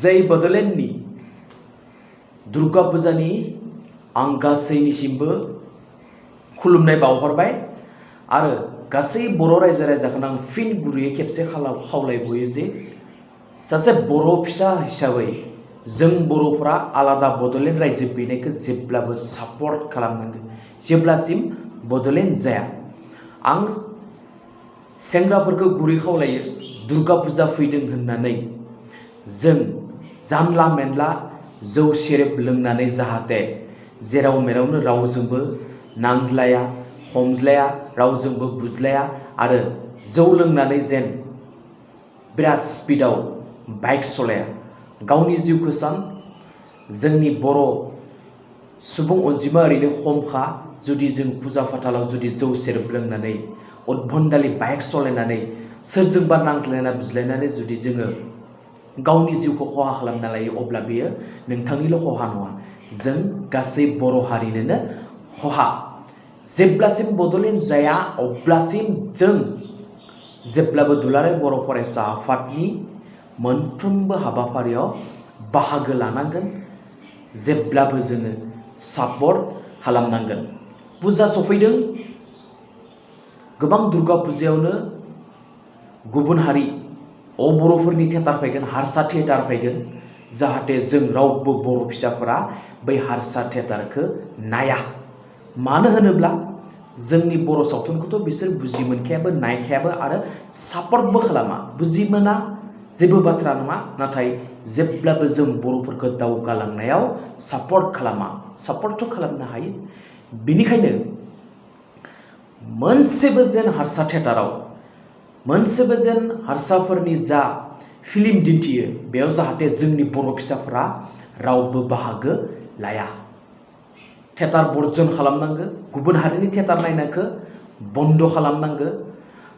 जै बड'लेण्डनि दुर्गा फुजानि आं गासैनिसिमबो खुलुमनाय बावहरबाय आरो गासै बर' रायजो राजाखौनो आं फिन गुरैयै खेबसे खावलायबोयो जे सासे बर' फिसा हिसाबै जों बर'फोरा आलादा बड'लेण्ड रायजो बेनायखौ जेब्लाबो सापर्ट खालामनांगोन जेब्लासिम बड'लेण्ड जाया। आं सेंग्राफोरखौ गुरै खावलायो दुर्गा फुजा फैदों होननानै जों जानला मेनला जौ सेरेब लोंनानै जाहाथे जेराव मेरावनो रावजोंबो नांज्लाया हमज्लाया रावजोंबो बुज्लाया आरो जौ लोंनानै जेन बिराद स्पिडाव बाइक सलाया गावनि जिउखौ सान जोंनि बर' सुबुं अनजिमा ओरैनो खमखा जुदि जों फुजा फाथालाव जुदि जौ सेरेब लोंनानै उद्भन्डालि बाइक सलायनानै सोरजोंबा नांज्लायना बुज्लायनानै जुदि जोङो गावनि जिउखौ खहा खालामना लायो अब्ला बेयो नोंथांनिल' खहा नङा जों गासै बर' हारिनोनो खहा। जेब्लासिम बड'लेण्ड जाया अब्लासिम जों जेब्लाबो दुलाराय बर' फरायसा आफादनि मोनफ्रोमबो हाबाफारियाव बाहागो लानांगोन जेब्लाबो जोङो सापर्ट खालामनांगोन। फुजा सफैदों गोबां दुर्गा फुजायावनो गुबुन हारि बर'फोरनि थियेटार फैगोन हारसा थियेटार फैगोन जाहाथे जों रावबो बर' फिसाफोरा बै हारसा थियेटारखौ नाया मानो होनोब्ला जोंनि बर' सावथुनखौथ' बिसोर बुजि मोनखायाबो नायखायाबो आरो सापर्टबो खालामा बुजि मोना जेबो बाथ्रा नङा नाथाय जेब्लाबो जों बर'फोरखौ दावगालांनायाव सापर्ट खालामा सापर्टथ' खालामनो हायो बेनिखायनो मोनसेबो जेन हारसा थियेटाराव मोनसेबो जेन हारसाफोरनि जा फिल्म दिन्थियो बेयाव जाहाथे जोंनि बर' फिसाफोरा रावबो बाहागो लाया थियेटार बर्जन खालामनांगो गुबुन हारिनि थियेटार नायनायखौ बन्द' खालामनांगो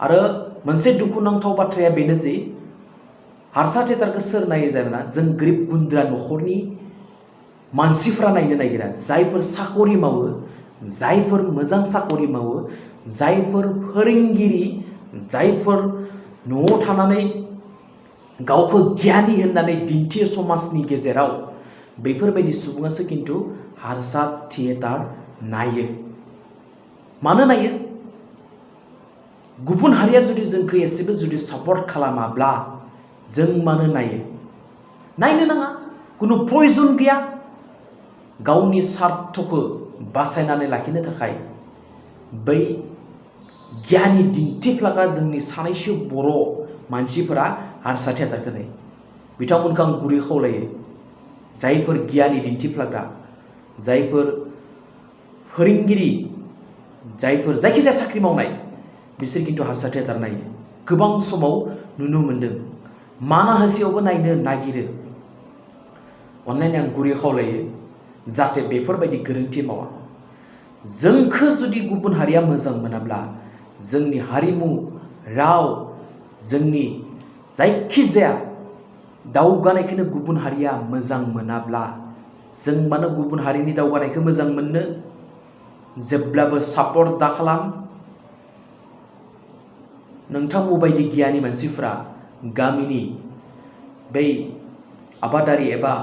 आरो मोनसे दुखुनांथाव बाथ्राया बेनो जे हारसा थियेटारखौ सोर नायो जाना जों गोरिब गुन्द्रा न'खरनि मानसिफ्रा नायनो नागिरा जायफोर साकरि मावो जायफोर मोजां साकरि मावो जायफोर फोरोंगिरि जायफोर न'आव थानानै गावखौ गियानि होननानै दिन्थियो समाजनि गेजेराव बेफोरबायदि सुबुङासो खिन्थु हारसा थियेटार नायो मानो नायो गुबुन हारिया जुदि जोंखौ एसेबो जुदि सापर्ट खालामाब्ला जों मानो नायो नायनो नाङा खुनु प्रयजन गैया गावनि स्वार्थखौ बासायनानै लाखिनो थाखाय बै गियानि दिन्थिफ्लाग्रा जोंनि सानैसो बर' मानसिफोरा हारसा थियेटारखौ नायो बिथांमोनखौ आं गुरै खावलायो जायफोर गियानि दिन्थिफ्लाग्रा जायफोर फोरोंगिरि जायफोर जायखिजाया साख्रि मावनाय बिसोर खिन्थु हारसा थियेटार नायो गोबां समाव नुनो मोन्दों मानाहासियावबो नायनो नागिरो अननानै आं गुरै खावलायो जाहाथे बेफोरबायदि गोरोन्थि मावा जोंखौ जुदि गुबुन हारिया मोजां मोनाब्ला जोंनि हारिमु राव जोंनि जायखिजाया दावगानायखौनो गुबुन हारिया मोजां मोनाब्ला जों मानो गुबुन हारिनि दावगानायखौ मोजां मोननो जेब्लाबो सापर्ट दा खालाम नोंथांमोन बायदि गियानि मानसिफ्रा गामिनि बै आबादारि एबा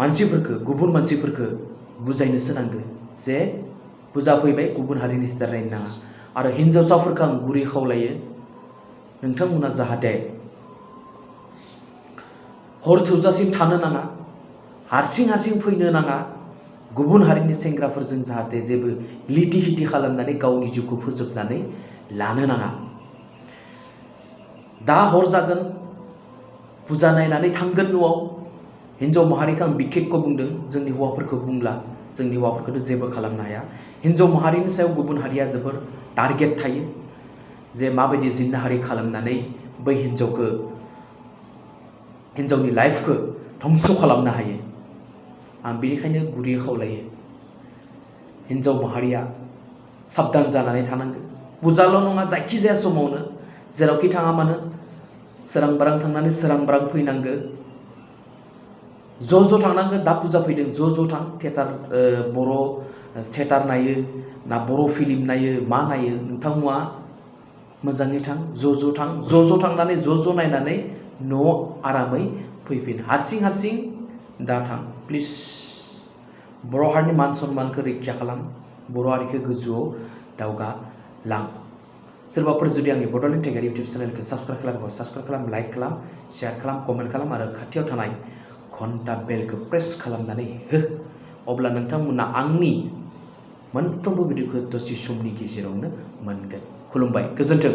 मानसिफोरखौ गुबुन मानसिफोरखौ बुजायनोसो नांगौ जे फुजा फैबाय गुबुन हारिनि थियेटार नायनो नाङा आरो हिन्जावसाफोरखौ आं गुरै खावलायो नोंथांमोना जाहाथे हर थौजासिम थानो नाङा हारसिं हारसिं फैनो नाङा गुबुन हारिनि सेंग्राफोरजों जाहाथे जेबो लिटि हिटि खालामनानै गावनि जिउखौ फोजोबनानै लानो नाङा दा हर जागोन फुजा नायनानै थांगोन न'आव हिन्जाव माहारिखौ आं बिखेखखौ बुंदों जोंनि हौवाफोरखौ बुंला जोंनि हौवाफोरखौथ' जेबो खालामनो हाया हिन्जाव माहारिनि सायाव गुबुन हारिया जोबोर टारगेट थायो जे माबायदि जिनाहारि खालामनानै बै हिन्जावनि लाइफखौ धंस खालामनो हायो आं बेनिखायनो गुरै खावलायो हिन्जाव माहारिया साबधान जानानै थानांगौ फुजाल' नङा जायखिजाया समावनो जेरावखि थाङा मानो सोरांबारां थांनानै सोरांबारां फैनांगौ ज' थांनांगौ दा फुजा फैदों ज' थां थियेटार बर' थियेटार नायो ना बर' फिल्म नायो मा नायो नोंथांमोना मोजाङै थां ज' थां ज' थांनानै ज' नायनानै न'आव आरामै फैफिन। हारसिं दा थां प्लिज। बर' हारिनि मान सन्मानखौ रैखा खालाम। बर' हारिखौ गोजौआव दावगालां। सोरबाफोर जुदि आंनि बड'लेण्ड टाइगार इउटिउब चेनेलखौ साबस्क्राइब खालामोबा साबस्क्राइब खालाम, लाइक खालाम, शेयार खालाम, कमेन्ट खालाम आरो खाथियाव थानाय घन्टा बेलखौ प्रेस खालामनानै हो। अब्ला नोंथांमोना आंनि मोनफ्रोमबो भिडिअखौ दसे समनि गेजेरावनो मोनगोन। खुलुमबाय, गोजोन्थों।